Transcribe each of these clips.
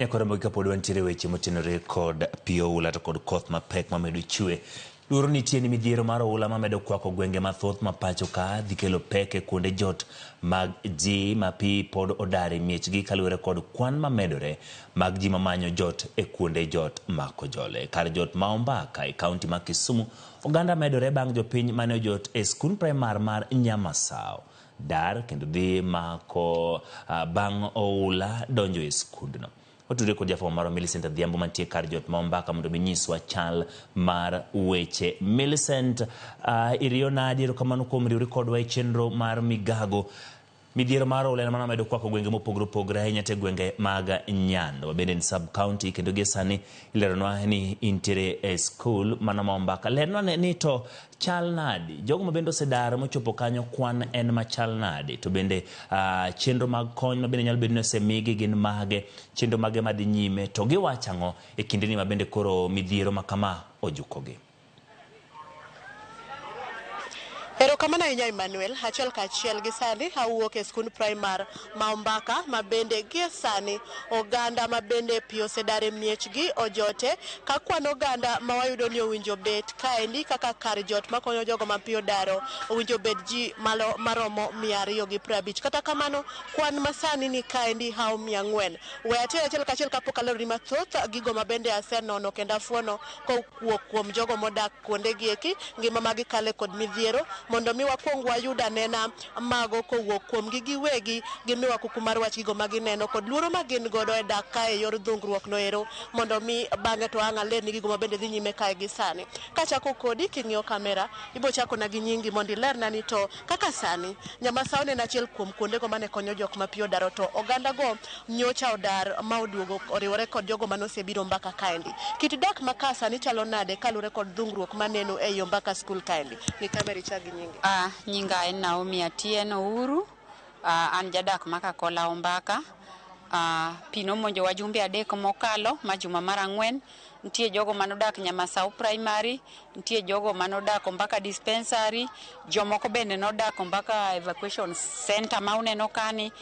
Nyakwar kapod wantiere weche motenore kod pi oula to kod koth mapek mamedo chwe. Luoro nitie ni midhiero mar oula mamedo kwako gwenge mathoth ma pacho ka dhi kelo pek e kuonde jot mag ji ma pi pod odar e miechgi kaluwore kod kwan mamedore mag ji mamanyo jot e kuonde jot ma Kojole. Kar jot ma Ombaka e kaunti ma Kisumu, oganda medore bang' jopiny mane ojot e skund primar mar Nyamasao dar kendo dhi mako bang' oula donjo e skundno. Otudre kod jafwambo marwa Millicent Adhiambo mantie kar jot ma Ombaka mondo mi nyiswa chal mar weche. Millicent, iriyo nadi? Erokamano kuom riwri kodwa e chenro mar Migago. Midhiero mar oula en mana medo kwako gwenge mopogore opogore ahinya te gwenge mag Nyando bende en sub county kendo gie sani ileronwa ni intiere e skul mano ma Ombaka. Lernwa ni to chal nadi? Jogo ma bende osedar mochopo kanyo kwan en machal nadi? To bende chenro mag kony ma bende nyalo bedo ni osemigi gin mage? Chenro mage madhi nyime? To giwacho ang'o e kindeni ma bende koro midhiero ma kama ojukogi? Erokamano ahinya Emmanuel. Achiel kachiel gi sani awuok e skund primar ma Ombaka ma bende gie sani oganda ma bende pi osedar e miechgi ojote ka kwan oganda ma wayudo ni owinjo bet kaendi kaka kar jot makonyo jogo ma pi odaro owinjo bed ji malo maromo 250. Kata kamano kwan masani ni kaendi hawo 400. We ater achiel kachiel kapok aleroni mathoth gigo ma bende asenono kendo afuono kowuok kuom jogo modak kuonde gi eki ngima ma gikale kod midhiero mondo mi wakwong wayud anena mago kowuok kuomgi giwegi gimiwa kuku mar wach gigo ma gineno kod luoro ma gin godo e dak kae e yor dhungruok no ero mondo mi bang'e to ang' alerni gigo ma bende dhi nyime kae gi sani. Kachako kodi king'iyo kamera ibo chako na gi nyingi mondo ilerna ni to kaka sani Nyamasao ne en achiel kuom kuondego mane konyo jok ma pi odaro to oganda go nyocha odar ma oduogo oriwore kod jogo mane osebiro Ombaka kaendi. Kit dak ma ka sani chalo nade kaluwore kod dhungruok maneno ei Ombaka school kaendi? Ng'i kamera ichak gi nyingi. Nyinga en Naomi Atieno Uhuru. An jadak ma Kakola Ombaka. Pi nomonjowa jumbe 3 mokalo ma juma mar 4. Nitie jogo manodak Nyamasao Primary, nitie jogo manodak Ombaka Dispensary, jomoko bende nodak Ombaka Evacuation Center ma uneno kani.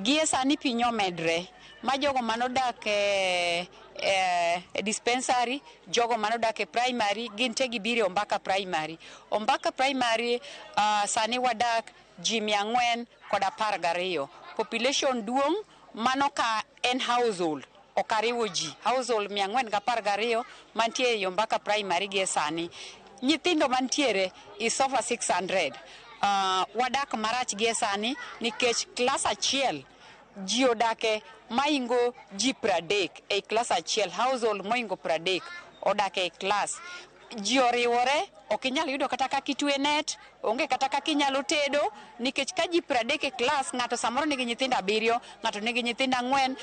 Gie sani pi nyomedre ma jogo manodak e dispensary, jogo manodak e primary gin te gibiro e Ombaka Primary. Ombaka Primary sani wadak ji 412. Population duong' mano ka en household ok ariwo ji household 412 mantie e Ombaka Primary gie sani. Nyithindo mantiere is over 600. Wadak marach gie sani nikech klas achiel ji odake maingo ji 30 ei klas achiel, household moingo 30 odak ei klas. Ji oriwore, ok inyal yudo kata kaka itwe net, onge kata kaka inyalo tedo nikech ka ji 30 e klas, ng'ato samoro nigi nyithindo 7, ng'ato nigi nyithindo 4,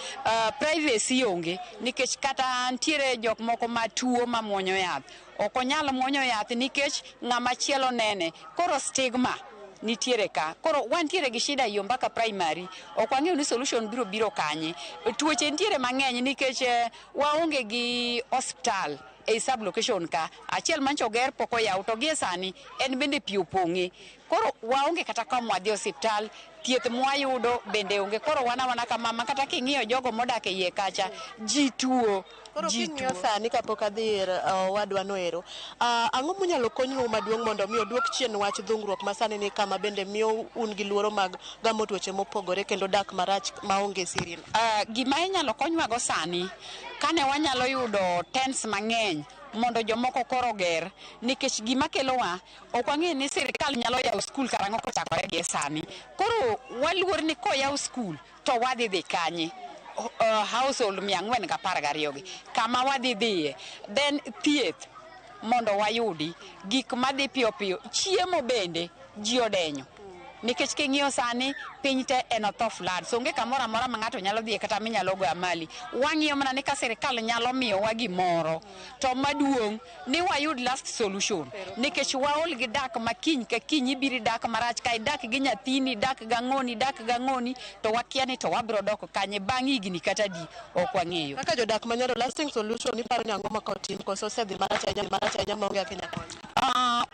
privacy onge nikech kata ntiere jok moko matuo mamuonyo yath. Ok onyal muonyo yath nikech ng'ama chielo nene. Koro stigma nitiere ka. Koro wantiere gi shida ei Ombaka Primary. Ok wang'eyo ni solution biro biro kanye. Tuoche nitiere mang'eny nikech waonge gi osiptal ei sub location ka. Achiel mancho oger pok oyaw to gie sani en bende pi opong'e. Koro waonge kata kama wadhi osiptal, thieth mwayudo bende onge. Koro wan awana kama ma kata king'iyo jogo modak e iye kacha, ji tuo. Koro king'iyo sani kapok adhi ir owadwa no ero, ang'o munyalo konyru maduong' mondo mi oduok chien wach dhungruok ma sani ni kama bende miyo un gi luoro mag gamo tuoche mopogore kendo dak marach maonge siri no? Gima inyalo konywago sani, kane wanyalo yudo tents mang'eny mondo jomoko koro oger, nikech gima kelowa ok wang'eyo ni sirikal nyalo yawo skul karang'o kochakore gie sani. Koro waluor ni koyaw skul to wadhi dhi kanye? Household 412 gi kama wadhi dhiye. Then thieth mondo wayudi, gik madhi piyo piyo, chiemo bende ji odenyo. Nikech king'iyo sani piny te en otho flood, so onge kamoro amora ma ng'ato nyalo dhiye kata minyalo goyo amali. Wang'iyo mana ni ka sirikal nyalo miyowa gimoro to maduong' ni wayud last solution, nikech waol gi dak ma kiny ka kiny ibiro dak marach ka idak gi nyathini, idak gang'oni, idak gang'oni to wakia ni to wabiro dok kanye bang' higni kata adi ok wang'eyo. Kaka jodak ma Nyando, lasting solution iparo ni ang'o ma ka otim koso osedhi marach ahinya marach ahinya maonge kaka inyalo kony?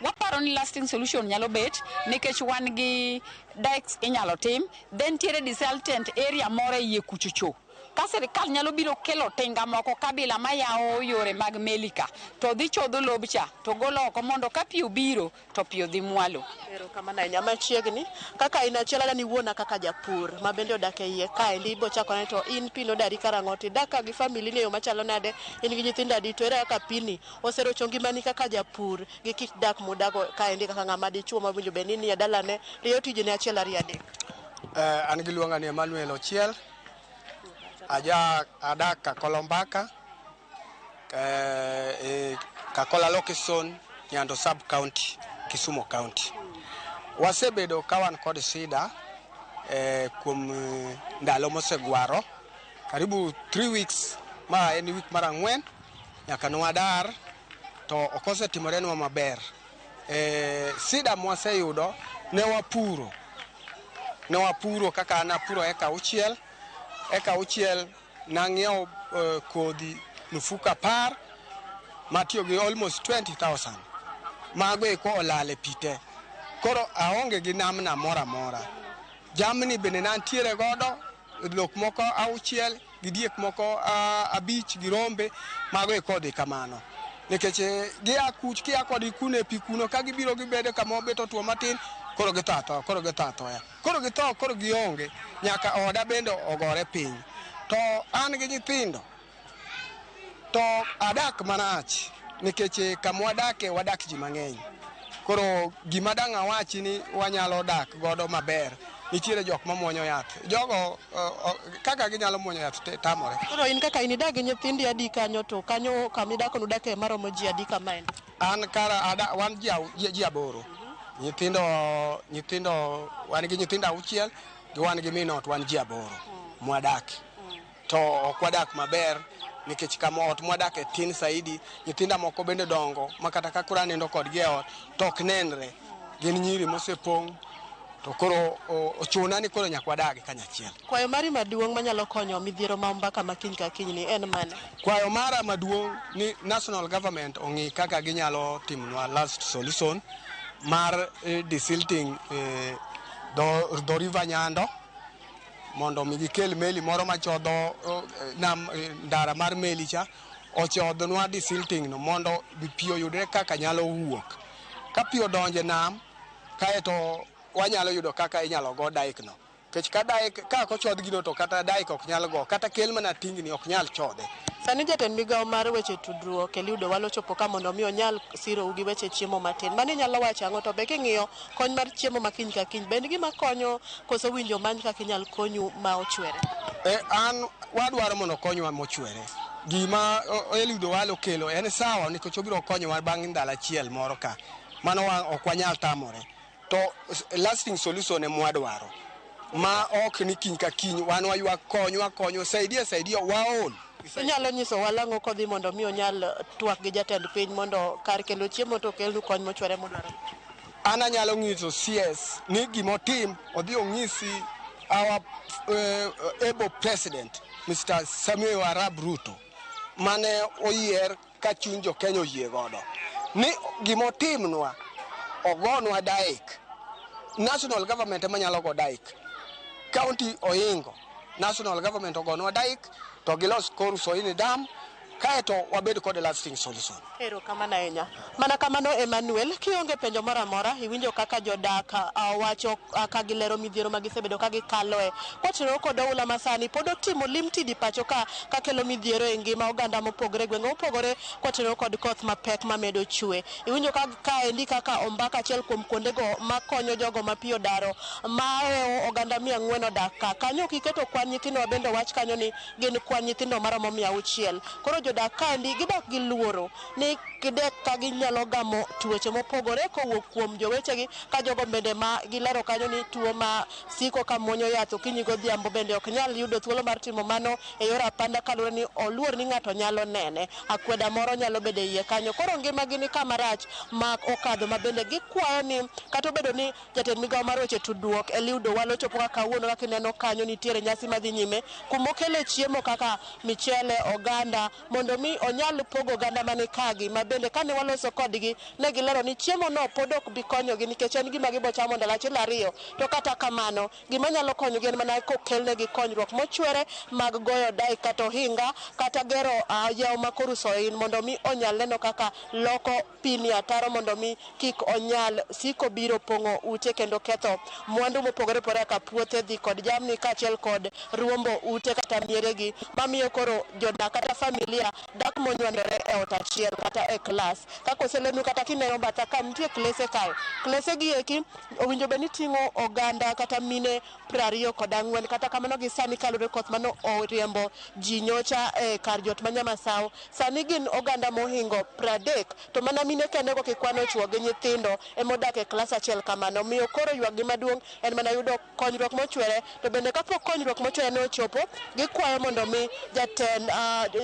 Waparo ni lasting solution nyalo bet nikech wan gi dikes inyalo tim, then nitiere desiltant area moro e iye kuchocho. Ka sirikal nyalo biro kelo tinga moko kabila mayawo yore mag meli ka, to dhi chodho lobcha to golo oko mondo ka pi obiro to pi odhi mwalo. Erokamano ahinya. Machiegni, kaka in achiel adani wuona kaka japur ma bende odak e iye kaendi, ibo chako to in pi nodari karang'o, to idak ka gi family ni e yo machalo nade, in gi nyithindo adi, to ere kaka pini oserocho ngimani kaka japur gi kit dak mudago kaendi kaka ng'ama dichuo ma owinjo bed ni nie dalane riyo tijene achiel ariyo adek. An giluonga ni Emmanuel Ochiel. Aja adak Kakola Ombaka, Kakola Location, Nyando Sub County, Kisumu County. Wasebedo ka wan kod shida kuom ndalo mosegwaro karibu 3 weeks, ma en week mar 4 nyaka nwadar to ok osetimorenwa maber. Shida mwaseyudo, ne wapuro kaka an apuro eka 6, eka 6 nang'iewo kodhi mfuko 10 matiyo gi almost 20,000. Mago eko olal e pi te. Koro aonge gi namna moro amora. Jamni bende nantiere godo, dhok moko 6 gi diek moko 5 gi rombe, mago eko odhi kamano. Nikech gia kuch kia kodgi kuno e pi kuno ka gibiro gibedo kama obet otuo matin, koro githo athoya, koro githo athoya. Koro githo, koro gionge, nyaka oda bende ogore piny. To an gi nyithindo, to adak marach nikech kama wadake wadak ji mang'eny. Koro gima dang' awachi ni wanyalo dak godo maber, nitiere jok mamuonyo yath. Jogo kaka ginyalo muonyo yath tamore. Koro in kaka in idak gi nyithindi adi kanyo, to kanyo kama idako nudake maromo ji adi kamaendi? An kara ada, wan ji 8. Nyithindo wan gi nyithindo 6 gi wan gi min ot, wan ji 8 mwadake. To ok wadak maber nikech kama ot mwadake tin saidi, nyithinda moko bende dongo ma kata ka koro anindo kodgi e ot to ok nenre. Gin nyiri mosepong' to koro ochuna ni koro nyaka wadagi kanyachiel. Kwayo mari maduong' manyalo konyo midhiero ma Ombaka ma kiny ka kiny ni en mane? Kwayo mara maduong' ni national government ong'i kaka ginyalo timonwa last solution mar desilting dho river Nyando, mondo mi gikel meli moro machodho nam, ndara mar meli cha ochodhnwa desilting no mondo pi oyudre kaka nyalo wuok. Ka pi odonjo e nam, kaeto wanyalo yudo kaka inyalo go dike no. Nikech ka dike ka ok ochodh gino to kata dike ok nyal go, kata kel mana tingni ok nyal chodhe. Sani jatend migawo mar weche tudruok Eliud Owalo chopo ka mondo mi onyal sirou gi weche chiemo matin. Mano inyalo wacho ang'o? To be king'iyo kony mar chiemo ma kiny ka kiny, be en gima konyo koso winjo many kaka inyal konyu ma ochwere? An wadwaro mondo okonywa mochwere. Gima Eliud Owalo okelo en sawa nikech obiro konyowa bang' ndalo achiel moro ka. Mano ok wanyal tamore. To lasting solution ema wadwaro. Ma ok ni kiny ka kiny wan waywak konywa konywa, saidia saidia, waol. Inyalo nyiso walang'o kodhi mondo mi onyal twak gi jatend piny mondo kar kelo chiemo to okelnu kony mochwere modwaro? An anyalo nyiso CS ni gimotim odhi onyisi our able president Mr. Samuel Arap Ruto mane oyier ka chuny jo Kenya oyie godo ni gimotimnwa ogonwa dike. National government ema nyalo go dike, county oingo national government ogonwa dike to gilos Koru Soini Dam, kaeto wabed kod lasting solution. Erokamano ahinya. Mana kamano Emmanuel, kionge penjo moro amora, iwinjo kaka jodak wacho ka gilero midhiero ma gisebedo ka gikaloe. Kotenore kod oula masani pod otimo limtidi pacho ka kakelo midhiero e ngima oganda mopogore e gwenge mopogore kotenore kod koth mapek mamedo chwe. Iwinjo ka kaendi kaka Ombaka achiel kuom kuondego makonyo jogo ma pi odaro mahewo oganda 400 odak ka. Kanyo ok iketo kwan nyithindo bende owach kanyo ni gin kwan nyithindo maromo 600. Koro jodak kaendi gidak gi luoro ni gidek ka ginyalo gamo tuoche mopogore kowuok kuom jowetegi, ka jogo bende ma gilero kanyo ni tuo ma siko ka muonyo yath okinyi godhiambo bende ok nyal yudo thuolo mar timo mano e yor apanda kaluwore ni oluor ni ng'ato nyalo nene, akweda moro nyalo bedo e iye kanyo. Koro ngimagi ni kama rach ma okadho ma bende gikwayo ni kata obedo ni jatend migawo mar weche tudruok Eliud Owalo chopo kaka kawuono kaka ineno kanyo nitiere nyasi madhi nyime kumokele chiemo kaka michele, oganda mondo Mondo mi onyal pogo oganda mani kagi, ma bende kane waloso kodgi ne gilero ni chiemo no pod ok bi konyogi nikech en gima gibo chamo ndalo achiel ariyo. To kata kamano, gima nyalo konyogi en mana kokelnegi konyruok mochwere mag goyo dai kata ohinga kata gero yawo ma korusoin, mondo mi onyal neno kaka loko pi ni ataro, mondo mi kik onyal siko biro pong'o ute kendo ketho mwandu mopogore opogore kaka puothe, dhi kod jamni kaachiel kod ruombo ute kata mieregi, mamiyo koro jodak kata familia dak monywandore e ot achiel kata e klas. Kaka oselenu kata kineno batha ka nitie klese kae, klese gi eki owinjo bed ni ting'o oganda kata mine 24. Kata kamano, gi sani kaluwore koth mano oriembo ji nyocha e kar jot ma Nyamasao, sani gin oganda mohingo 30, to mana mine kende go kikwano chuo gi nyithindo emodak e klas achiel kamano. Omiyo koro ywak gi maduong' en mana yudo konyruok mochwere. To bende kapok konyruok mochwere ne ochopo, gikwayo mondo mi jatend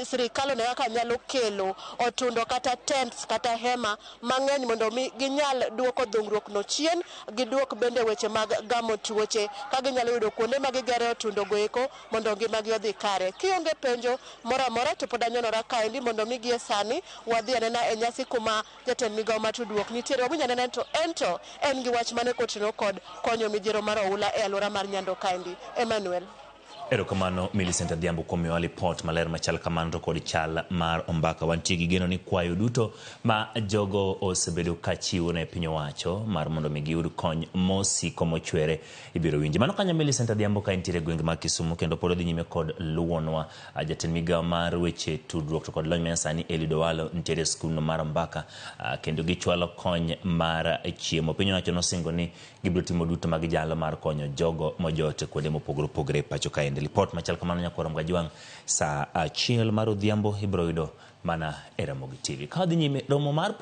sirikal one kaka nyalo kelo otundo kata tents kata hema mang'eny, mondo mi ginyal duoko dhungruok no chien, giduok bende weche mag gamo tuoche ka ginyalo yudo kuonde ma gigere otundo go eko mondo ngimagi odhi kare. Kionge penjo moro amora to pod anyonora kaendi mondo mi gie sani wadhi anena e nyasi kuma jatend migawo mar tudruok nitiere, wawinj anena to ento en gi wach mane kotenore kod konyo midhiero mar oula e alwora mar Nyando kaendi. Emmanuel. Erokamano, Millicent Adhiambo, kuom miyowa lipot maler machal kamano to kod chal mar ombaka. Wantie gi geno ni kwayo duto ma jogo osebedo ka chiwo ne piny owacho mar mondo mi giyud kony mosiko mochwere ibiro winji. Mano kanyo Millicent Adhiambo ka entiere e gwenge mag Kisumu kendo pod odhi nyime kod luwonwa. Jatend migawo mar weche tudruok to kod lony manyasani Eliud Owalo nitiere e skundno mar Ombaka, kendo gichwalo kony mar chiemo. Piny owacho nosingo ni gibiro timo duto ma ginyalo mar konyo jogo mojot e kuonde mopogore opogore e pacho kaendi. Lipot machal kamano nyakwar Mgajwang' saa 1 mar odhiambo ibiro yudo mana e Ramogi TV. Ka wadhi nyime romo mar